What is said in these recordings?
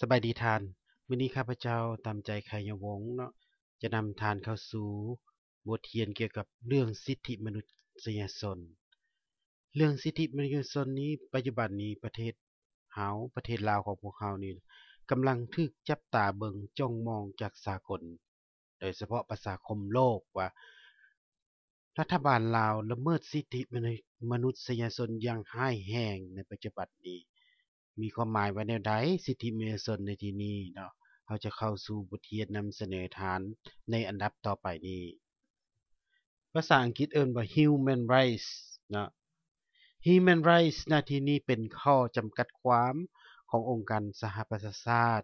ສະບາຍດີທ່ານ, ມື້ນີ້ຂ້າພະເຈົ້າ ຕາມໃຈໄຄຍະວົງເນາະ ຈະນຳທ່ານເຂົ້າສູ່ບົດຮຽນກ່ຽວກັບເລື່ອງສິດທິມະນຸດສະຍະຊົນ. ເລື່ອງສິດທິມະນຸດສະຍະຊົນນີ້ ປັດຈຸບັນນີ້ປະເທດເຮົາ ປະເທດລາວຂອງພວກເຮົານີ້ ກຳລັງຖືກຈັບຕາເບິ່ງຈ້ອງມອງຈາກສາກົນ ໂດຍສະເພາະປະຊາຄົມໂລກວ່າ ລັດຖະບານລາວລະເມີດສິດທິມະນຸ ມະນຸດສະຍະຊົນຢ່າງຮ້າຍແຮງໃນປັດຈຸບັນນີ້. ມີຄວາມໝາຍວ່າແນວໃດ ສິດທິມະນຸດສະຍະຊົນໃນທີ່ນີ້ເນາະ? ເຮົາຈະເຂົ້າສູ່ບົດຮຽນນຳສະເໜີທ່ານໃນອັນດັບຕໍ່ໄປນີ້. ພາສາອັງກິດເອີ້ນວ່າ Human Rights ເນາະ. Human Rights ໃນທີ່ນີ້ເປັນຂໍ້ຈຳກັດຄວາມຂອງອົງການສະຫະປະຊາຊາດ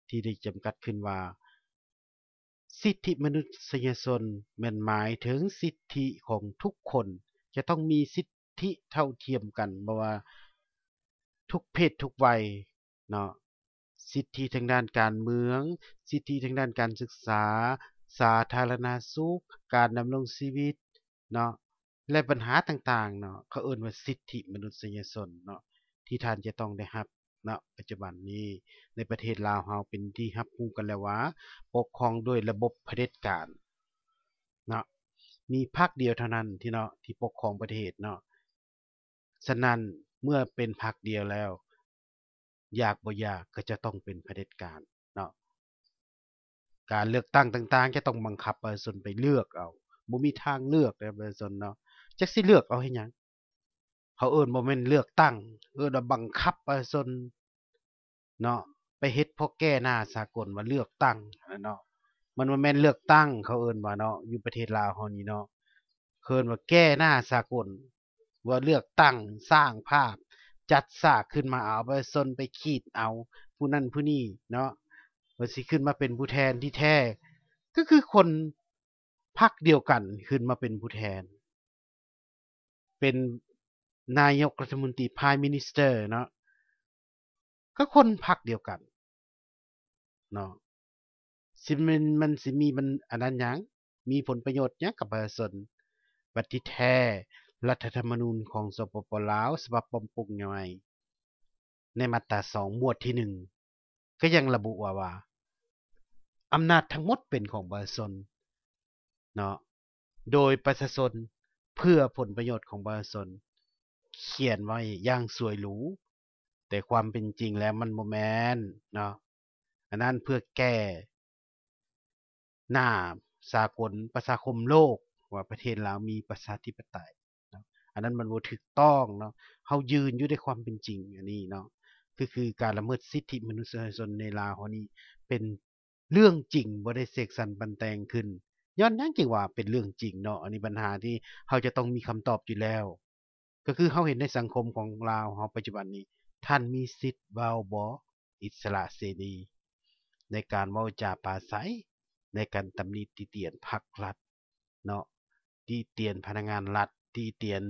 ທີ່ໄດ້ຈຳກັດຂຶ້ນວ່າ ສິດທິມະນຸດສະຍະຊົນແມ່ນໝາຍເຖິງສິດທິຂອງທຸກຄົນ ຈະຕ້ອງມີສິດທິເທົ່າທຽມກັນ ບໍ່ວ່າທຸກເພດທຸກໄວເນາະ, ສິດທິທາງດ້ານການເມືອງ, ສິດທິທາງດ້ານການສຶກສາ, ສາທາລະນະສຸກ, ການດຳລົງຊີວິດເນາະ ແລະ ບັນຫາຕ່າງໆເນາະ ເຂົາເອີ້ນວ່າສິດທິມະນຸດສະຍະຊົນເນາະ ທີ່ທ່ານຈະຕ້ອງໄດ້ຮັບ ເນາະ ປັດຈຸບັນນີ້ໃນປະເທດລາວເຮົາເປັນທີ່ຮັບຮູ້ກັນແລ້ວວ່າ ປົກຄອງໂດຍລະບົບຜະເດັດການເນາະ, ມີພັກດຽວເທົ່ານັ້ນທີ່ເນາະ ທີ່ປົກຄອງປະເທດເນາະ. ສະນັ້ນເມື່ອເປັນພັກດຽວແລ້ວ ຢາກບໍ່ຢາກກໍຈະຕ້ອງເປັນຜະເດັດການເນາະ. ການເລືອກຕັ້ງຕ່າງໆ ຈະຕ້ອງບັງຄັບປະຊາຊົນໄປເລືອກເອົາ, ບໍ່ມີທາງເລືອກເດ້ປະຊາຊົນເນາະ. ຈັກຊິເລືອກເອົາເຮັດຫຍັງ? ເຂົາເອີ້ນບໍ່ແມ່ນເລືອກຕັ້ງ, ເອີ້ນວ່າບັງຄັບປະຊາຊົນເນາະ ໄປເຮັດພໍແກ້ໜ້າສາກົນວ່າເລືອກຕັ້ງຫັ້ນແຫຼະເນາະ. ມັນບໍ່ແມ່ນເລືອກຕັ້ງ ເຂົາເອີ້ນວ່າເນາະ, ຢູ່ປະເທດລາວເຮົານີ້ເນາະ ເອີ້ນວ່າແກ້ໜ້າສາກົນ ວ່າເລືອກຕັ້ງ, ສ້າງພາບ, ຈັດສາກຂຶ້ນມາເອົາປະຊາຊົນໄປຂີດເອົາຜູ້ນັ້ນຜູ້ນີ້ເນາະ ວ່າຊິຂຶ້ນມາເປັນຜູ້ແທນ. ທີ່ແທ້ກໍຄືຄົນພັກດຽວກັນຂຶ້ນມາເປັນຜູ້ແທນ ເປັນນາຍົກລັດຖະມົນຕີ Prime Minister ເນາະ ກໍຄົນພັກດຽວກັນເນາະ. ຊິແມ່ນ ມັນຊິມີ ມັນອັນນັ້ນຫຍັງ ມີຜົນປະໂຫຍດຫຍັງກັບປະຊາຊົນ? ບັດທີ່ແທ້ ລັດຖະທຳມະນູນຂອງ ສປປ ລາວ ສະບັບປັບປຸງໃໝ່ ໃນມາດຕາສອງ ໝວດທີໜຶ່ງ ກໍຍັງລະບຸວ່າ ວ່າ ອຳນາດທັງໝົດເປັນຂອງປະຊາຊົນເນາະ ໂດຍປະຊາຊົນ ເພື່ອຜົນປະໂຫຍດຂອງປະຊາຊົນ ຂຽນໄວ້ຢ່າງສວຍຫຼູ ແຕ່ຄວາມເປັນຈິງແລ້ວມັນບໍ່ແມ່ນເນາະ. ອັນນັ້ນເພື່ອແກ້ໜ້າສາກົນປະຊາຄົມໂລກວ່າປະເທດລາວມີປະຊາທິປະໄຕເນາະ, ອັນນັ້ນມັນບໍ່ຖືກຕ້ອງເນາະ. ເຮົາຢືນຢູ່ໃນຄວາມເປັນຈິງອັນນີ້ເນາະ ຄື ຄືການລະເມີດສິດທິມະນຸດສະຍາຊົນໃນລາວເຮົານີ້ເປັນເລື່ອງຈິງ ບໍ່ໄດ້ເສກສັນປັ້ນແຕ່ງຂຶ້ນ. ຍ້ອນຫຍັງຈຶ່ງວ່າເປັນເລື່ອງຈິງເນາະ? ອັນນີ້ບັນຫາທີ່ເຮົາຈະຕ້ອງມີຄຳຕອບຢູ່ແລ້ວ. ກໍຄືເຮົາເຫັນໃນສັງຄົມຂອງລາວເຮົາປັດຈຸບັນນີ້ ທ່ານມີສິດເວົ້າບໍ່? ອິດສະຫຼະເສລີ ໃນການເວົ້າຈາປາໄສ, ໃນການຕຳໜິຕິຕຽນພັກລັດເນາະ, ຕິຕຽນພະນັກງານລັດ, ຕິຕຽນ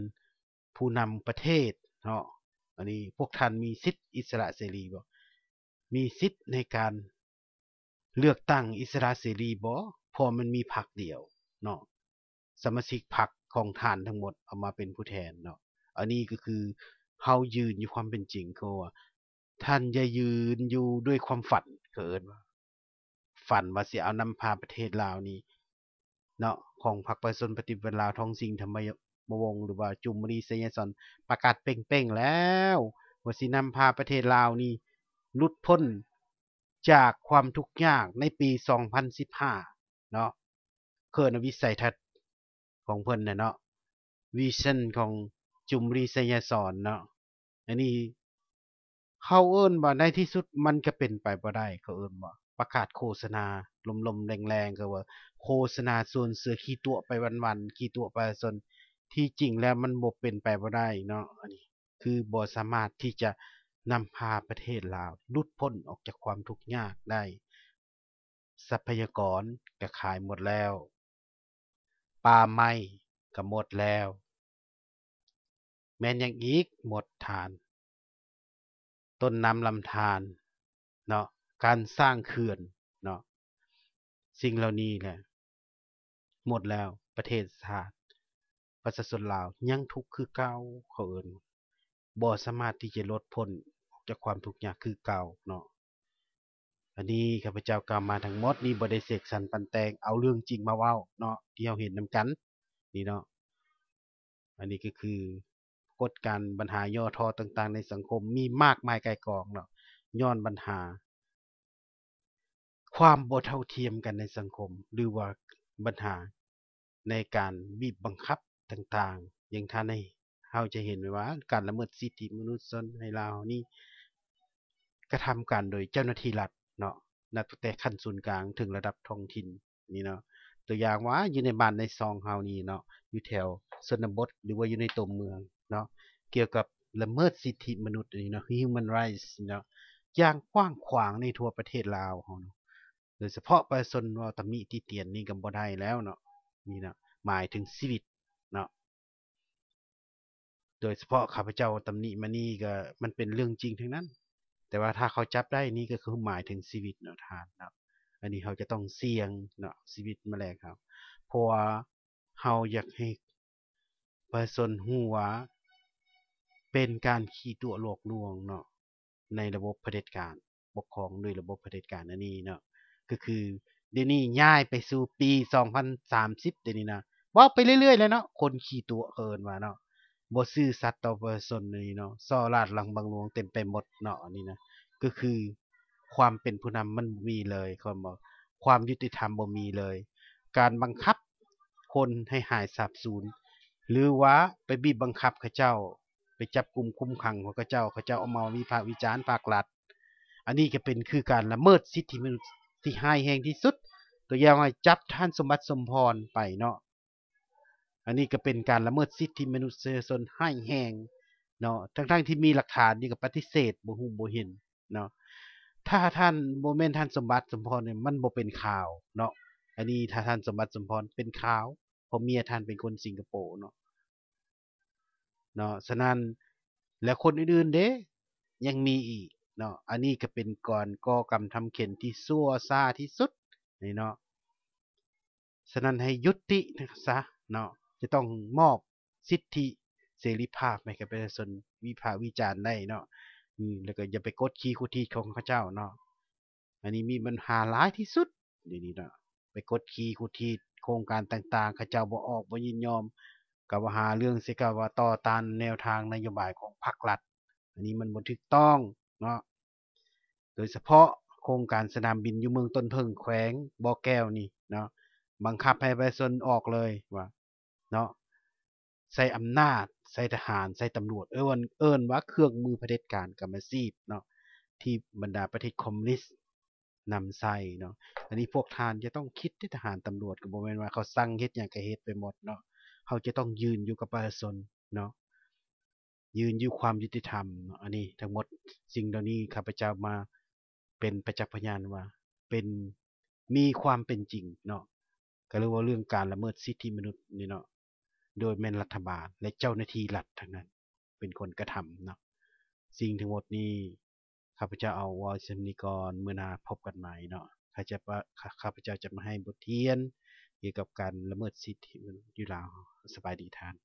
ຜູ້ນຳປະເທດເນາະ. ອັນນີ້ພວກທ່ານມີສິດອິດສະຫຼະເສລີບໍ່? ມີສິດໃນການເລືອກຕັ້ງອິດສະຫຼະເສລີບໍ່? ເພາະມັນມີພັກດຽວເນາະ. ສະມາຊິກພັກຂອງທ່ານທັງໝົດເອົາມາເປັນຜູ້ແທນເນາະ. ອັນນີ້ກໍຄືເຮົາຢືນຢູ່ຄວາມເປັນຈິງ ຄືວ່າທ່ານຢ່າຢືນຢູ່ດ້ວຍຄວາມຝັນ ເຂົາເອີ້ນວ່າ ຝັນວ່າຊິເອົານຳພາປະເທດລາວນີ້ເນາະ ຂອງພັກປະຊາຊົນປະຕິວັດລາວ ທອງສິງ ທຳມະວົງ ຫຼືວ່າ ຈຸມມະລີ ໄຊຍະສອນ ປະກາດເປັງໆແລ້ວວ່າຊິນຳພາປະເທດລາວນີ້ຫຼຸດພົ້ນຈາກຄວາມທຸກຍາກໃນປີສອງພັນສິບຫ້າເນາະ. ເອີ້ນວ່າວິໄສທັດຂອງເພິ່ນນະເນາະ ວິຊັນຂອງຈຸມມະລີ ໄຊຍະສອນເນາະ. ອັນນີ້ເຂົາເອີ້ນວ່າໃນທີ່ສຸດມັນກໍເປັນໄປບໍ່ໄດ້ ເຂົາເອີ້ນວ່າປະກາດໂຄສະນາລົມໆແລງໆ ກໍວ່າໂຄສະນາຊວນເຊື່ອຂີ້ຕົວະໄປວັນໆ ຂີ້ຕົວະປະຊາຊົນ. ທີ່ຈິງແລ້ວມັນບໍ່ເປັນໄປບໍ່ໄດ້ເນາະ ອັນນີ້ຄືບໍ່ສາມາດທີ່ຈະນຳພາປະເທດລາວຫຼຸດພົ້ນອອກຈາກຄວາມທຸກຍາກໄດ້. ຊັບພະຍາກອນກໍຂາຍໝົດແລ້ວ, ປ່າໄມ້ກໍໝົດແລ້ວ, ແມ່ນຫຍັງອີກ? ໝົດທານ, ຕົ້ນນ້ຳລຳທານເນາະ, ການສ້າງເຂື່ອນເນາະ, ສິ່ງເຫຼົ່ານີ້ແຫຼະ ໝົດແລ້ວ. ປະເທດຊາດ ປະຊາຊົນລາວຍັງທຸກຄືເກົ່າ, ເຂົາເອີ້ນ ບໍ່ສາມາດທີ່ຈະຫຼຸດພົ້ນອອກຈາກຄວາມທຸກຍາກຄືເກົ່າເນາະ. ອັນນີ້ຂ້າພະເຈົ້າກ່າວມາທັງໝົດນີ້ ບໍ່ໄດ້ເສກສັນປັ້ນແຕ່ງ ເອົາເລື່ອງຈິງມາເວົ້າເນາະ ທີ່ເຮົາເຫັນນຳກັນນີ້ເນາະ. ອັນນີ້ກໍຄືປາກົດການບັນຫາຫຍໍ້ທໍ້ຕ່າງໆໃນສັງຄົມ ມີມາກມາຍກ່າຍກອງເນາະ ຍ້ອນບັນຫາຄວາມບໍ່ເທົ່າທຽມກັນໃນສັງຄົມ ຫຼືວ່າບັນຫາໃນການບີບບັງຄັບຕ່າງໆ ຢ່າງທ່ານໃຫ້ ເຮົາຈະເຫັນໄດ້ວ່າ ການລະເມີດສິດທິມະນຸດຊົນໃນລາວເຮົານີ້ ກະທຳການໂດຍເຈົ້າໜ້າທີ່ລັດເນາະ ນັບຕັ້ງແຕ່ຂັ້ນສູນກາງເຖິງລະດັບທ້ອງຖິ່ນນີ້ເນາະ. ຕົວຢ່າງວ່າ ຢູ່ໃນບ້ານໃນຊ່ອງເຮົານີ້ເນາະ ຢູ່ແຖວຊົນນະບົດ ຫຼືວ່າຢູ່ໃນຕົວເມືອງເນາະ ກ່ຽວກັບລະເມີດສິດທິມະນຸດນີ້ເນາະ Human Rights ເນາະ ຢ່າງກວ້າງຂວາງໃນທົ່ວປະເທດລາວເຮົາເນາະ. ໂດຍສະເພາະປະຊາຊົນເວົ້າຕຳໜິຕິຕຽນນີ້ກໍບໍ່ໄດ້ແລ້ວເນາະ ນີ້ເນາະ ໝາຍເຖິງຊີວິດເນາະ. ໂດຍສະເພາະຂ້າພະເຈົ້າຕຳໜິມານີ້ກໍມັນເປັນເລື່ອງຈິງທັງນັ້ນ ແຕ່ວ່າຖ້າເຂົາຈັບໄດ້ນີ້ກໍຄືໝາຍເຖິງຊີວິດເນາະທ່ານເນາະ. ອັນນີ້ເຮົາຈະຕ້ອງສ່ຽງເນາະ ຊີວິດມາແລກເຮົາ ເພາະວ່າເຮົາຢາກໃຫ້ປະຊາຊົນຮູ້ວ່າ ເປັນການຂີ້ຕົວະຫຼອກລວງເນາະ ໃນລະບົບຜະເດັດການ ປົກຄອງໂດຍລະບົບຜະເດັດການອັນນີ້ເນາະ. ກໍຄືດຽວນີ້ຍ້າຍໄປສູ່ປີສອງພັນສາມສິບ ດຽວນີ້ນະ ເວົ້າໄປເລື້ອຍໆແຫຼະເນາະ ຄົນຂີ້ຕົວະເຂົາເອີ້ນວ່າເນາະ ບໍ່ຊື່ສັດຕໍ່ປະຊາຊົນນີ້ເນາະ ສໍ້ລາດຫຼັງບັງຫຼວງເຕັມໄປໝົດເນາະ. ອັນນີ້ນະ ກໍຄືຄວາມເປັນຜູ້ນຳມັນບໍ່ມີເລີຍ ຄວາມ ຄວາມຍຸຕິທຳບໍ່ມີເລີຍ ການບັງຄັບຄົນໃຫ້ຫາຍສາບສູນ ຫຼືວ່າໄປບີບບັງຄັບເຂົາເຈົ້າ ໄປຈັບກຸມຄຸມຂັງຂອງເຂົາເຈົ້າ ເຂົາເຈົ້າເອົາມາວິພາກວິຈານພາກລັດ. ອັນນີ້ກໍເປັນຄືການລະເມີດສິດທິມະນຸດທີ່ຮ້າຍແຮງທີ່ສຸດ. ຕົວຢ່າງວ່າ ຈັບທ່ານສົມບັດ ສົມພອນ ໄປເນາະ ອັນນີ້ກໍເປັນການລະເມີດສິດທິມະນຸດຊະນະຊົນຮ້າຍແຮງເນາະ ທັງໆທີ່ມີຫຼັກຖານຢູ່ກໍປະຕິເສດ ບໍ່ຮູ້ບໍ່ເຫັນເນາະ. ຖ້າທ່ານ ບໍ່ແມ່ນທ່ານສົມບັດ ສົມພອນນີ້ ມັນບໍ່ເປັນຂ່າວເນາະ. ອັນນີ້ຖ້າທ່ານສົມບັດ ສົມພອນ ເປັນຂ່າວ ເພາະເມຍທ່ານເປັນຄົນສິງກະໂປເນາະ ເນາະ. ສະນັ້ນ ແລະຄົນອື່ນໆເດ້ ຍັງມີອີກເນາະ. ອັນນີ້ກໍເປັນການກໍ່ກຳທຳເຂັນທີ່ຊົ່ວຊ້າທີ່ສຸດນີ້ເນາະ. ສະນັ້ນໃຫ້ຍຸຕິຊະເນາະ ຈະຕ້ອງມອບສິດທິເສລີພາບໃຫ້ກັບປະຊາຊົນວິພາກວິຈານໄດ້ເນາະ. ອືມ ແລ້ວກໍຢ່າໄປກົດຂີ່ຂູດຮີດຂອງເຂົາເຈົ້າເນາະ. ອັນນີ້ມີບັນຫາຫຼາຍທີ່ສຸດດຽວນີ້ເນາະ ໄປກົດຂີ່ຂູດຮີດໂຄງການຕ່າງໆ ເຂົາເຈົ້າບໍ່ອອກ ບໍ່ຍິນຍອມ ກໍວ່າຫາເລື່ອງໃສ່ກັນວ່າຕໍ່ຕ້ານແນວທາງນະໂຍບາຍຂອງພັກລັດ. ອັນນີ້ມັນບໍ່ຖືກຕ້ອງເນາະ. ໂດຍສະເພາະໂຄງການສະໜາມບິນຢູ່ເມືອງຕົ້ນເຜິ້ງ ແຂວງບໍ່ແກ້ວນີ້ເນາະ ບັງຄັບໃຫ້ປະຊາຊົນອອກເລີຍວ່າເນາະ ໃຊ້ອຳນາດ ໃຊ້ທະຫານ ໃຊ້ຕຳຫຼວດ ເອີ້ນ ເອີ້ນວ່າເຄື່ອງມືຜະເດັດການກຳມະຊີບເນາະ ທີ່ບັນດາປະເທດຄອມມູນິດນຳໃຊ້ເນາະ. ອັນນີ້ພວກທ່ານຈະຕ້ອງຄິດເດ້ ທະຫານຕຳຫຼວດ ກໍບໍ່ແມ່ນວ່າເຂົາສັ່ງເຮັດຫຍັງກໍເຮັດໄປໝົດເນາະ. ເຮົາຈະຕ້ອງຢືນຢູ່ກັບປະຊາຊົນເນາະ ຢືນຢູ່ຄວາມຍຸຕິທຳເນາະ. ອັນນີ້ທັງໝົດ ສິ່ງເຫຼົ່ານີ້ຂ້າພະເຈົ້າມາເປັນປະຈັກພະຍານວ່າເປັນ ມີຄວາມເປັນຈິງເນາະ ກໍເລີຍເວົ້າເລື່ອງການລະເມີດສິດທິມະນຸດນີ້ເນາະ ໂດຍແມ່ນລັດຖະບານ ແລະເຈົ້າໜ້າທີ່ລັດທັງນັ້ນເປັນຄົນກະທຳເນາະ. ສິ່ງທັງໝົດນີ້ ຂ້າພະເຈົ້າເອົາເວົ້າສ່ຳນີ້ກ່ອນ ມື້ໜ້າພົບກັນໃໝ່ເນາະ. ຂ້າຈະປະ ຂ້າ ຂ້າພະເຈົ້າຈະມາໃຫ້ບົດຮຽນກ່ຽວກັບການລະເມີດສິດທິມະນຸດຢູ່ລາວ. ສະບາຍດີທ່ານ.